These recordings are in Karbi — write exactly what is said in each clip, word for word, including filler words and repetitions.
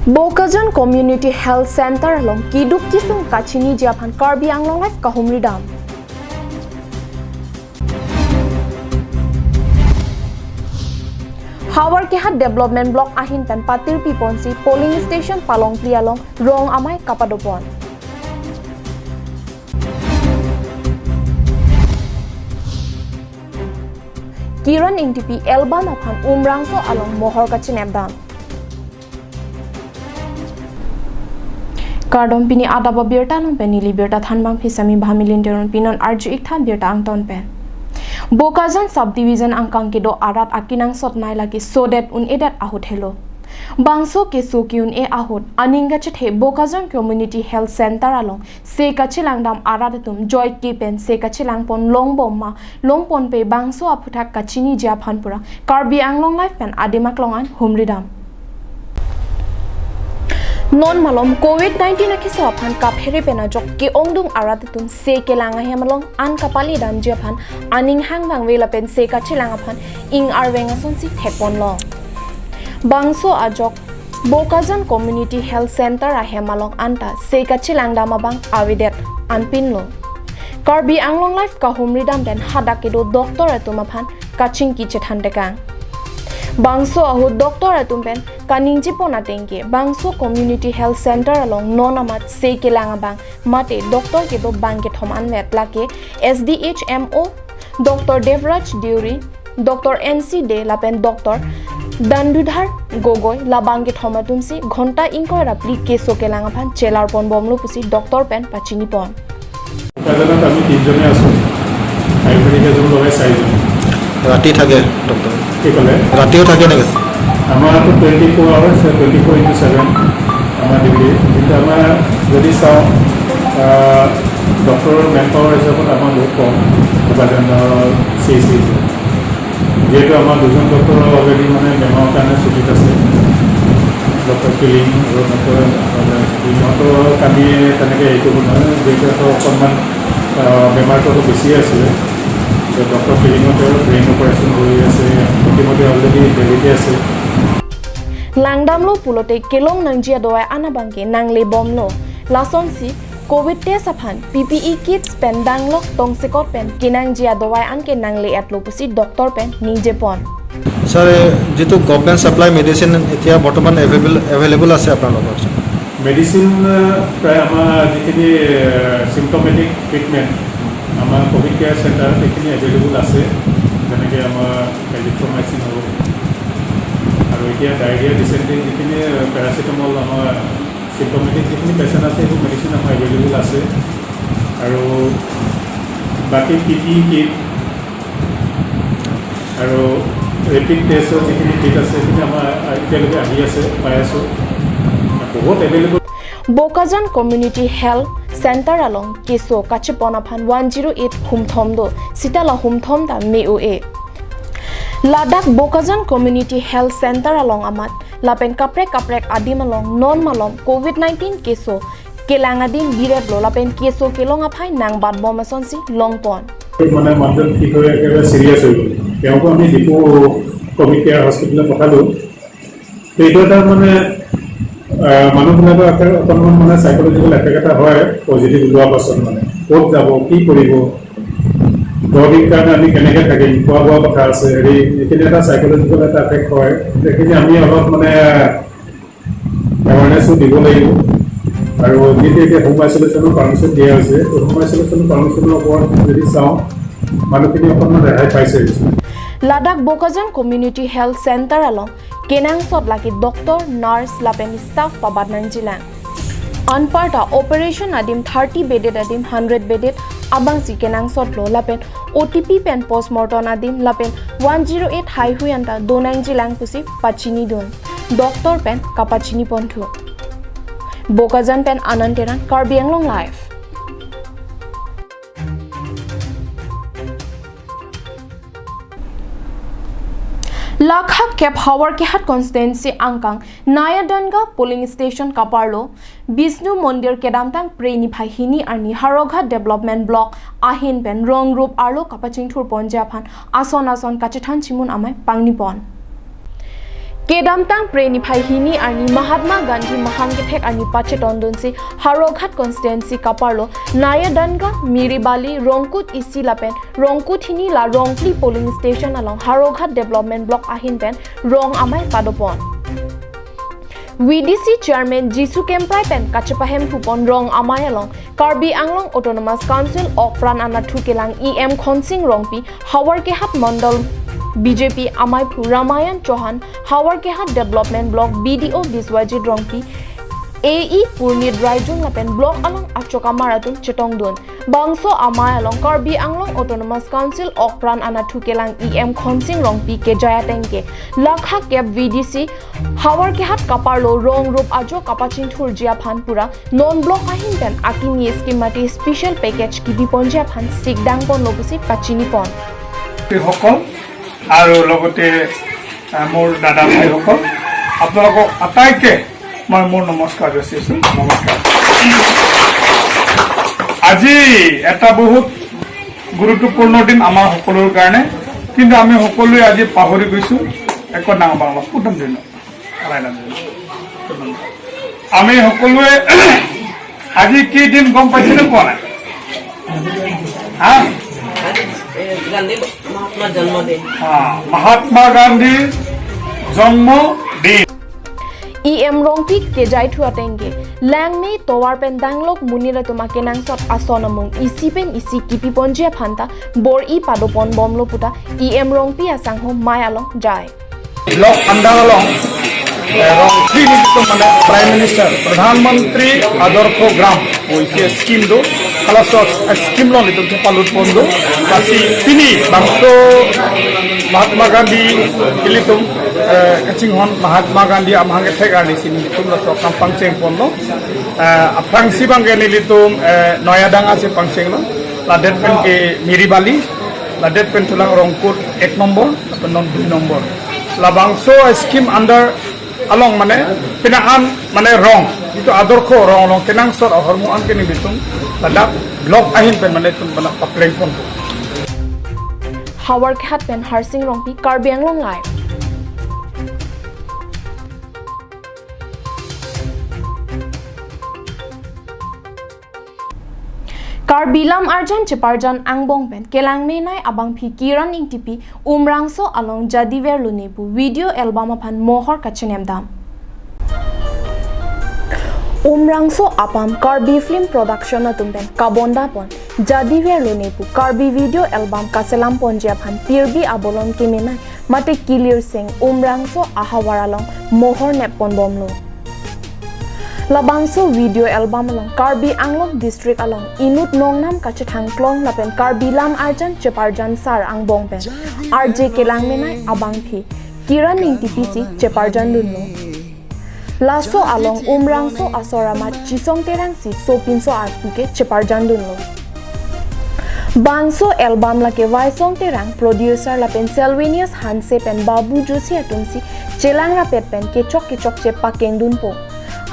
Bokajan Community Health Center along kiduk kisung kachiniji aphan Karbi Anglong Live kahumri dam. Howraghat Development Block ahin pen patirpi ponsi polling station palongpli along rong amei kapadopon. Kiran Engtipi album aphan Umrangso along mohor kachinep dam. Kardom, pini adap abirta along pen neli birta thanbang phisami Bhamilin Teron. Pinon arju-ik than birta angton pen. Bokajan subdivision angkang kedo arat akenangsot nei lake sodet un-edet ahut helo. Bangso keso ke-un-e ahut aning kachethe Bokajan Community Health Center along se kachelang dam arat atum joike pen se kachelang pon longbom ma longponpe bangso aphuthak kachiniji aphan pura Karbi Anglong Live pen adim aklong an humri dam. Non malom covid nineteen akeso aphan kaphere pen ajok ke-ongdung arat atum se kelang ahem along an kapali damji aphan aning hang vangve lapen se kachelang aphan ing arveng asonsi thekponlong. Bangso ajok Bokajan Community Health Center ahem along anta se kachelang dam abang avedet anpinlo. Karbi Anglong Live kahumri dam pen hadak kedo doctor atum aphan kachingki chethan tekang. Bangso ahut doctor atum pen kaningje pon atengke bangso Community Health Center along non amat se kelang abang mate doctor kedo bang kethom anvet lake S D H M O, Doctor Devraj Deuri, Doctor N C De lapen Doctor Dandudhar Gogoi labang kethom atumsi ghonta ingkoi ra phli keso kelang aphan chelar ponbomlo pusi doctor pen pachini pon. কাৰ্যালয়ত আমি তিনিজনে আছোঁ। আয়ুৰ্বেদিক এজন লগাই চাৰিজন। ৰাতি থাকে ডক্টৰ? কি ক'লে? ৰাতিও থাকে নেকি? আমাৰতো twenty four hours, twenty four into seven আমাৰ ডিউটি। কিন্তু আমাৰ যদি চাওঁ, আহ, ডক্টৰৰ মেন পাৱাৰ হিচাপত আমাৰ বহুত কম, উপাৰ্জন চি চি। যিহেতু আমাৰ দুজন ডক্টৰ অলৰেডি মানে বেমাৰৰ কাৰণে ছুটীত আছে, ডক্টৰ কিলিং আৰু ডক্টৰ, মানে, ইহঁতক আমি তেনেকৈ হেৰি কৰিব নোৱাৰোঁ, যিহেতু সিহঁতৰ অকণমান, আহ, বেমাৰটো অলপ বেছিয়ে আছিলে। তো ডক্টৰ কিলিঙৰ তেওঁৰ ব্ৰেইন অপাৰেশ্যন হৈ আছে, ইতিমধ্যে অলৰেডি দেল্লীতে আছে। Langdamlo pulote kelong nangji adawai an abangke nanglebomlo. Lasonsi covid test aphan P P E kits pen danglok tongsekot pen kenangji adawai anke nangle-etlo pusi doctor pen ningje pon. Sir, এই যিটো government supply medicine এতিয়া বৰ্তমান available, available আছে আপোনালোকৰ? মেডিচিন, আহ, প্ৰায় আমাৰ যিখিনি, আহ, symptomatic treatment আমাৰ কভিড কেয়াৰ চেণ্টাৰত এইখিনি এভেইলেবল আছে, যেনেকৈ আমাৰ এজিথ্ৰমাইচিন হওক, আৰু এতিয়া ডায়েৰিয়া, ডিচেণ্ট্ৰি যিখিনি, আহ, পেৰাচিটামল আমাৰ চিম্পটমেটিক যিখিনি পেচেণ্ট আছে, সেইবোৰ মেডিচিন আমাৰ এভেইলেবল আছে। আৰু বাকী পি পি ই কিট আৰু ৰেপিড টেষ্টৰ যিখিনি কিট আছে, সেইখিনি আমাৰ এতিয়ালৈকে আহি আছে, পাই আছোঁ। বহুত available. Bokajan Community Health Center along keso kachepon aphan one zero eight humthom do, sita la humthom ta me-o-e. Ladak Bokajan Community Health Center along amat lapen kaprek kaprek adim along non malom covid nineteen keso kelang adim bireplo lapen keso kelong aphai nangbatbom asonsi longpon. মানে মানুহজন ঠিক হৈ একেবাৰে চিৰিয়াছ হৈ গ'ল। তেওঁকো আমি Diphu covid care হস্পিটেলত পঠালোঁ। তো এইটো এটা মানে, আহ, মানুহবিলাকৰ এটা অকণমান মানে চাইক'লজিকেল এফেক্ট এটা হয় পজিটিভ ওলোৱাৰ পাছত, মানে ক'ত যাব, কি কৰিব, দহ দিন কাৰণে আমি কেনেকৈ থাকিম, খোৱা বোৱা কথা আছে, হেৰি, এইখিনি এটা চাইক'লজিকেল এটা এফেক্ট হয়। সেইখিনি আমি অলপ মানে এৱাৰনেছো দিব লাগিব। আৰু যিহেতু এতিয়া হোম আইচলেশ্যনৰ পাৰ্মিশ্যন দিয়া হৈছে, তো হোম আইচলেশ্যনৰ পাৰ্মিশ্যনৰ ওপৰত যদি চাওঁ, মানুহখিনি অকণমান ৰেহাই পাইছে। Ladak Bokajan Community Health Center along kenangsot lake doctor, nurse lapen staff pabat nangjilang. Anparta operation adim thirty bedded adim hundred bedded abangsi kenangsotlo lapen O T P pen postmortem adim lapen one zero eight haihui anta do nangjilang pusi pachinidun doctor pen kapachini ponthu. Bokajan pen Anand Terang, Karbi Anglong Live. Lakha kep Howraghat constituency angkang Nayadanga polling station kaparlo Bishnu Mondir kedamtang Phre niphai hini arni Howraghat Development Block ahin pen rong rup arlo kapachingthur ponji aphan ason ason kachethan chimun amei pangni pon. Kedamtang Phre niphai hini arni Mahatma Gandhi mahang kethek arni pachetongdunsi Howraghat constituency kaparlo Nayadanga, Miribali, Rongkut isi lapen Rongkut hini la Rongphli polling station along Howraghat development block ahin pen rong amei padopon. V D C chairman Jisu Kemprai pen kachepahem thupon rong amei along Karbi Anglong Autonomous Council okpran anatthu kelang E M Khonsing Rongpi, Howraghat Mondol B J P amaiphu Ramayan Chauhan, Howraghat Development Block B D O Biswajit Rongpi, A E Purnit Raijun lapen block along achokamar atum chetongdun. Bangso amei along Karbi Anglong Autonomous Council okpran anatthu kelang E M Khonsing Rongpi kejai atengke lakha kep V D C Howraghat kaparlo rong rup ajo kapachingthurji aphan pura non block ahin pen akimi scheme mate special package kipiponji aphan sikdangponlo pusi pachinipon. সকল আৰু লগতে আহ, মোৰ দাদা ভাইসকল, আপোনালোকক আটাইকে মই মোৰ নমস্কাৰ যাচিছোঁ। নমস্কাৰ। আজি এটা বহুত গুৰুত্বপূৰ্ণ দিন আমাৰ সকলোৰ কাৰণে, কিন্তু আমি সকলোৱে আজি পাহৰি গৈছোঁ একো নাং বাংলা কুটুম দিন। আমি সকলোৱে আজি কি দিন গম পাইছেনে পোৱা নাই? হা? গান্ধী মহাত্মা জন্মদিন। হা, মহাত্মা গান্ধীৰ জন্মদিন। E M Rongpi kejai thu atengke langme tovar pen danglok monit atum akenangsot ason amung isi pen isi kipiponji aphanta bor-i padoponbomlo puta E M Rongpi asangho mei along jai. Block under Along ৰংফ্লি নিযুক্ত মানে prime minister প্ৰধানমন্ত্ৰী আদৰ্শ গ্ৰাম হৈছে scheme do, kalau so scheme lo nitum ke palut pondo, kasi pini bangso Mahatma Gandhi ilitum kachinghon Mahatma Gandhi amahang kethek arni si nitum laso kam pangcheng pondo. Aphrangsi abangke nelitum Noyadanga si pangchenglo, ladet pen ke Miribali, ladet pen thulang Rongkut ek nombor, lapen non dui nombor. Labangso scheme under along mane pina an mane rong, itu adorkho rong along kenangsot ahormu an ke nelitum ladak block ahin pen mane tum pina papleng pon. Howraghat pen Harsing Rongpi, Karbi Anglong Live. Karbi Lam Arjan Cheparjan angbong pen kelang menei abangpi Kiran Engtipi Umrangso along Jadi Verlone pu video album aphan mohor kachinemdam. Umrangso apam Karbi Film Production atum pen kabondapon Jadi Verlone pu Karbi video album kaselamponji aphan pirbi abolon kemenei mate kilirseng Umrangso ahavar along mohor nepponbomlo. Labangso video album along Karbi Anglong district along inut nongnam kachethang klong lapen Karbi Lam Arjan Cheparjan sar angbong pen R J kelang menei abangpi Kiran Engtipi si cheparjandunlo. Laso along Umrangso asor amat Chisong Terang si sopinso arpu ke cheparjandunlo. Bangso album lake Waisong Terang, producer lapen Selvenius Hanse pen Babu Joshi atum si chelang rapet pen kechok kechok chepakengdunpo.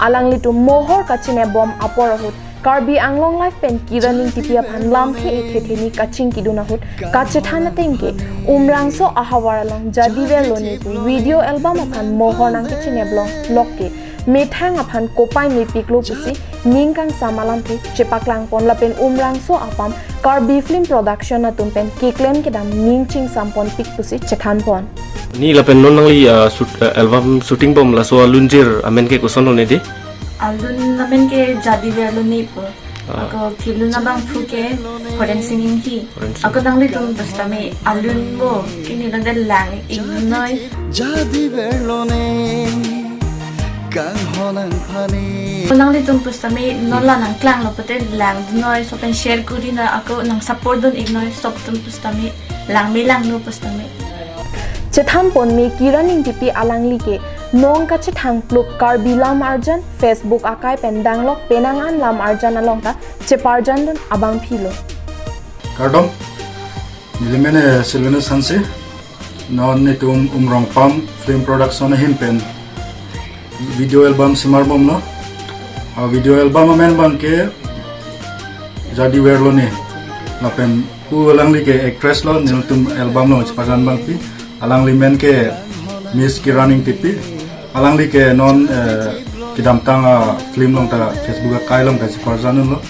Alanglitum mohor kachinebom apor ahut Karbi Anglong Live pen Kiran Engtipi aphan lamthe ethe theni kachingkidun ahut kachethan atengke Umrangso ahavar along Jadi Verlone pu video album aphan mohor nangkachinep longlok ke methang aphan kopai mepiklo pusi ning kangsam alamthe chepaklangpon lapen Umrangso apam Karbi Film Production atum pen keklem kedam ning chingsamponpik pusi chethanpon. Ni lapen non nangli uh, shoot, uh, album shooting bom laso alunjir amen ke kosonlo ne de? Alun amen ke Jadi Verlone pu. Ako film abangphu ke Horensing Enghi. Ako nanglitum pusitame alun bo kini lade lang-iknoi. Jadi Verlone kang honang phani. Ako nanglitum pusitame non la nangklanglo pute langdunoi, lapen share kurinoi, ako nang support dun-iknoi, latum pusitame langme langno pusitame. Chethanponme Kiran Engtipi alangli ke nong kachethang plup Karbi Lam Arjan Facebook akai pen danglok penang an lam arjan along ta cheparjandun abangpilo. Kardom, neli men Selvenius Hanse, non netum Umrong Pam Film Production ahin pen video album semarbomlo. A video album amen abangke Jadi Verlone, lapen pu alangli ke actress lo, netum album along cheparjan abangpi. Alangli men ke Miss Kiran Engtipi. Alangli ke non, eh, kedamtang a-film along ta, Facebook akai along ta cheparjan unlo.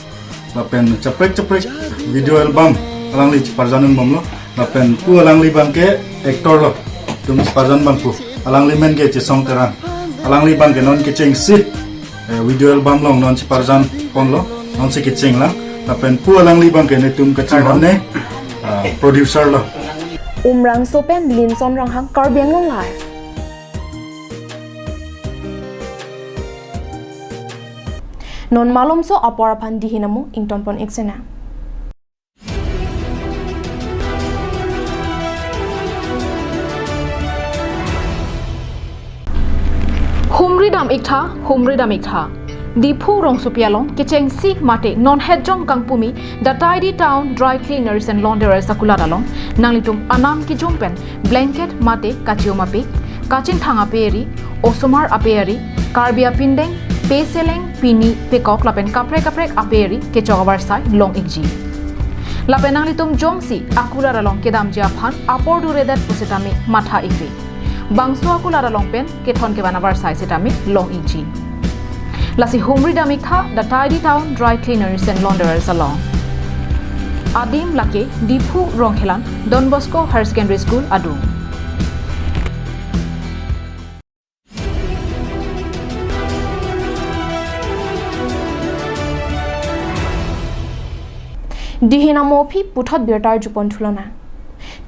Lapen cheprek cheprek video album alangli cheparjan un bomlo. Lapen pu alangli abang ke actor lo. Itum cheparjan abang pu. Alangli men ke Chesong Terang. Alangli abang ke non kechengsi, eh, video album along non cheparjan ponlo. Non si kecheng lang. Lapen pu alangli abang ke netum kachinghon ne, ah, producer lo. Umrangso pen Linson Ronghang, Karbi Anglong Live. Non malomso apor aphan dihin amo ingtonpon ik sena. Humri dam ik tha, humri dam ik tha. Diphu rongsopi along kechengsi mate non hetjong kangpumi The Tidy Town Dry Cleaners and Launderers akulat along nanglitum anam kejum pen blanket mate kachium apik, kachingthang aperi, osomar aperi, Karbi apindeng, peseleng, pini, pekok lapen kaprek kaprek aperi kechok avarsai long ikji. Lapen nanglitum jongsi akulat along kedamji aphan apor duredet pusitame matha ikri. Bangso akulat along pen kethon kevan avarsai sitame long ikji. Lasi humri dam ik tha The Tidy Town Dry Cleaners and Launderers along. Adim lake Diphu Rongkhelan Don Bosco Higher Secondary School adung. Dihin amo aphi puthot birta arjupon thulonang.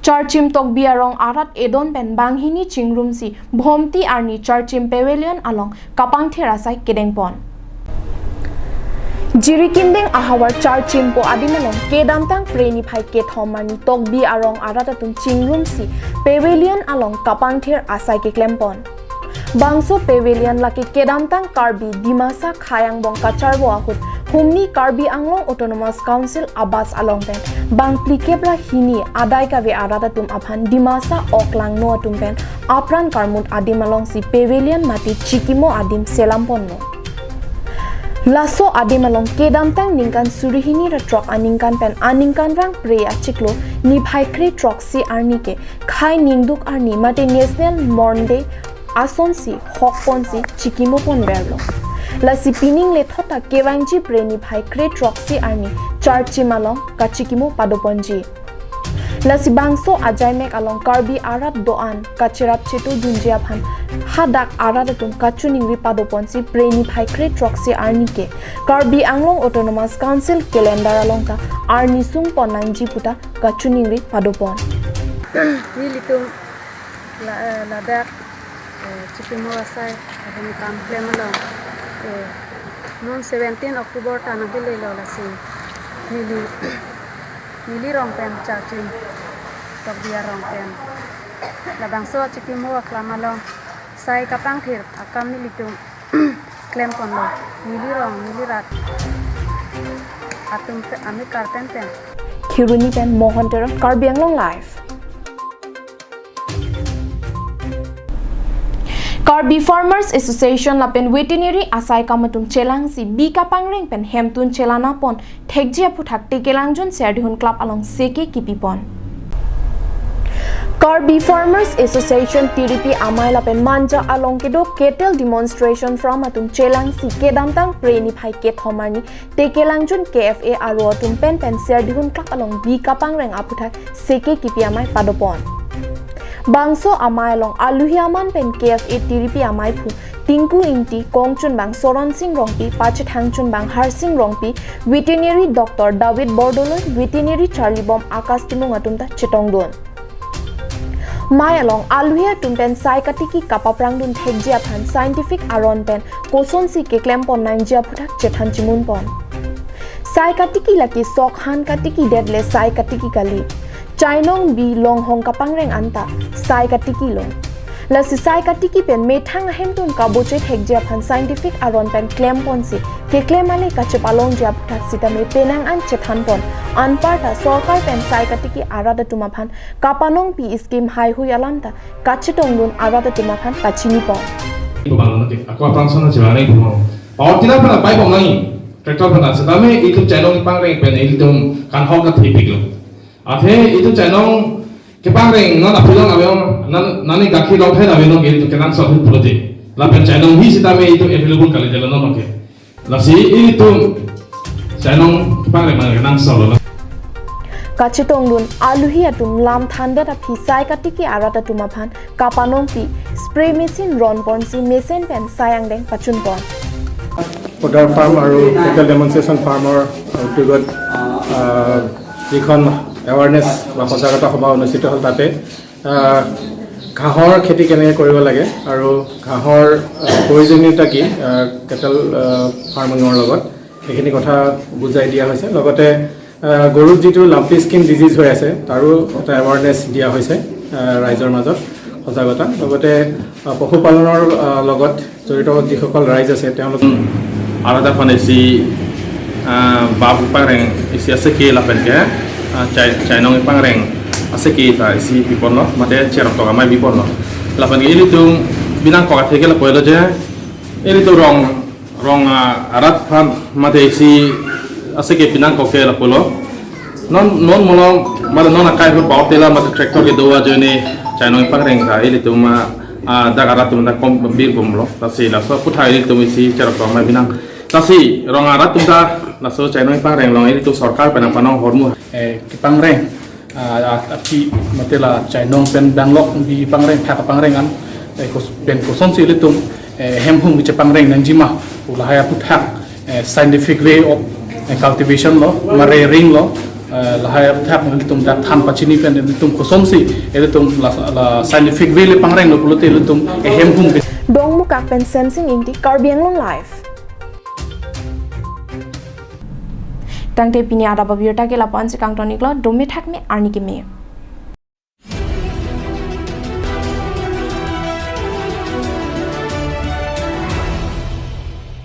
Charchim Tokbi arong arat edon pen banghini chingrumsi Bhomti arni Charchim Pavilion along kapangthir asai kedengpon. Jirikindeng ahavar Charchimpo adim along kedamtang Phre niphai kethom arni Tokbi arong arat atum chingrumsi Pavilion along kapangthir asai keklempon. Bangso Pavilion lake kedamtang Karbi Dimasa khei angbong kacharvo ahut humni Karbi Anglong Autonomous Council abas along pen bang phlikep ra hini adai kave arat atum aphan Dimasa ok langno atum pen apran karmut adim alongsi Pavilion mate chikimo adim selamponlo. Laso adim along kedamtang ningkan suri hini ra throk aningkan pen aningkanrang Phre achiklo niphai kre throksi arni ke khei ningduk arni mate National Mourning Day asonsi hokponsi chikimo ponverlo. Lasi pining lethot ta kevangji Phre niphai kre throksi arni Charchim along kachikimo padoponji. Lasi bangso ajaimek along Karbi arat do-an kacherap chetu dunji aphan hadak arat atum kachiningri padoponsi Phre niphai kre throksi arni ke Karbi Anglong Autonomous Council calendar along ta arni sungpon nangji puta kachiningri padopon. Nelitum la, eh, ladak, eh, chikimo asai, ahum kam klem along, eh, non seventeen October ta nangkelelo lasi. Neli, neli rong pen Charchim Tokbi arong pen labangso chikimo aklam along sai kapangthir akam nelitum klemponlo, neli rong, neli rat atum pe-, amikar pen pen. Kheroni pen Mohan Teron, Karbi Anglong Live. Karbi Farmers Association lapen veterinary asai kam atum chelangsi bi kapangreng pen hemtun chelanapon thekji aphuthak Tekelangjun Serdihun Club along seke kipipon. Karbi Farmers Association Tiripi amei lapen Manja along kedo cattle demonstration farm atum chelangsi kedamtang Phre niphai kethom arni Tekelangjun K F A aro atum pen pen Serdihun Club along bi kapangreng aphuthak seke kipi amei padopon. Bangso amei along aluhi aman pen K F A Tiripi ameiphu Tinku Ingti, kongchunbang Soron Sing Rongpi, pachethangchunbang Harsing Rongpi, veterinary doctor David Bordoloi, veterinary charlibom Akash Timung atum ta chetongdun. Mei along aluhi atum pen sai katiki kapaprangdun thekji aphan scientific aron pen kosonsi keklempon nangji aphuthak chethan chimunpon. Sai katiki lake sok han katiki det le sai katiki kali. Chainong bi longhong kapangreng anta sai katiki lo. Lasi sai katiki pen methang ahemtun kaboche thekji aphan scientific aron pen klemponsi keklem ale kachepalongji aphuthak sitame penang an chethanpon. Anparta sorkar pen sai katiki arat atum aphan kapanongpi scheme haihui alam ta kachetongdun arat atum aphan pachinipon. Ibu bang nanti aku apa langsung aja bareng ibu mau. Power tiller pen abai bom nangji, tractor pen sitame itum chainong pangreng pen itum kanhok kathipiklo. Athe itum chainong kepangreng non apilong abe non nani gakhi long thai abe non itum kenangsot hin pulote. Lapen chainong hi sitame itum available kali jala non oke. Lasi itum chainong kepangreng abang kenangsot lo. Kachetongdun aluhi atum lam thandet aphi sai katiki arat atum aphan kapanongpi spray machine ronponsi mesen pen sai angdeng pachunpon. Fodder farm আৰু kettle demonstration ফাৰ্মৰ উদ্যোগত আহ, যিখন এৱাৰনেছ বা সজাগতা সভা অনুষ্ঠিত হ'ল, তাতে আহ, ঘাঁহৰ খেতি কেনেকৈ কৰিব লাগে আৰু ঘাঁহৰ আহ, প্ৰয়োজনীয়তা কি আহ, কেটেল আহ, ফাৰ্মিঙৰ লগত, সেইখিনি কথা বুজাই দিয়া হৈছে। লগতে আহ, গৰুত যিটো লাম্পি স্কিন ডিজিজ হৈ আছে, তাৰো এটা এৱাৰনেছ দিয়া হৈছে আহ, ৰাইজৰ মাজত সজাগতা। লগতে আহ, পশুপালনৰ আহ, লগত জড়িত যিসকল ৰাইজ আছে, তেওঁলোক Arata pan isi ah, bap kepangreng isi aseke lapen ke ah, chai- chainong kepangreng aseke ta isi biponlo, mate cherap tok amei biponlo. Lapen ke ilitum binangkok atheke lapu-elo je, ilitum rong rong ah, arat aphan mate isi aseke binangkok ke lapu-lo. Non non molo mate non akai hu bau tela mate tractor kedo ajoine chainong kepangreng ta ilitum ah, ah, dak arat atum ta kom bir bomlo. Lasi laso aputhak ilitum isi cherap tok amei binang. Lasi rong arat atum ta laso chainong kepangreng along ilitum sorkar pen nangpanong ahormu. Eh, kepangreng ah, ah, aphi mate la chainong pen danglok bi pangreng thak pangreng an eh, kos- pen kosonsi ilitum eh, hemhum kechepangreng nangjima pu lahai aputhak eh, scientific way of eh, cultivation lo, ma rearing lo, eh, lahai aputhak ilitum dak than pachini pen ilitum kosonsi ilitum la, la scientific way le pangreng lo pulote ilitum eh, hemhum ke Dongmukak pen Semsing Ingti, Karbi Anglong Live. Tangte pini adap abirta ke lapu-ansi kangton-iklo, dome thakme arni keme.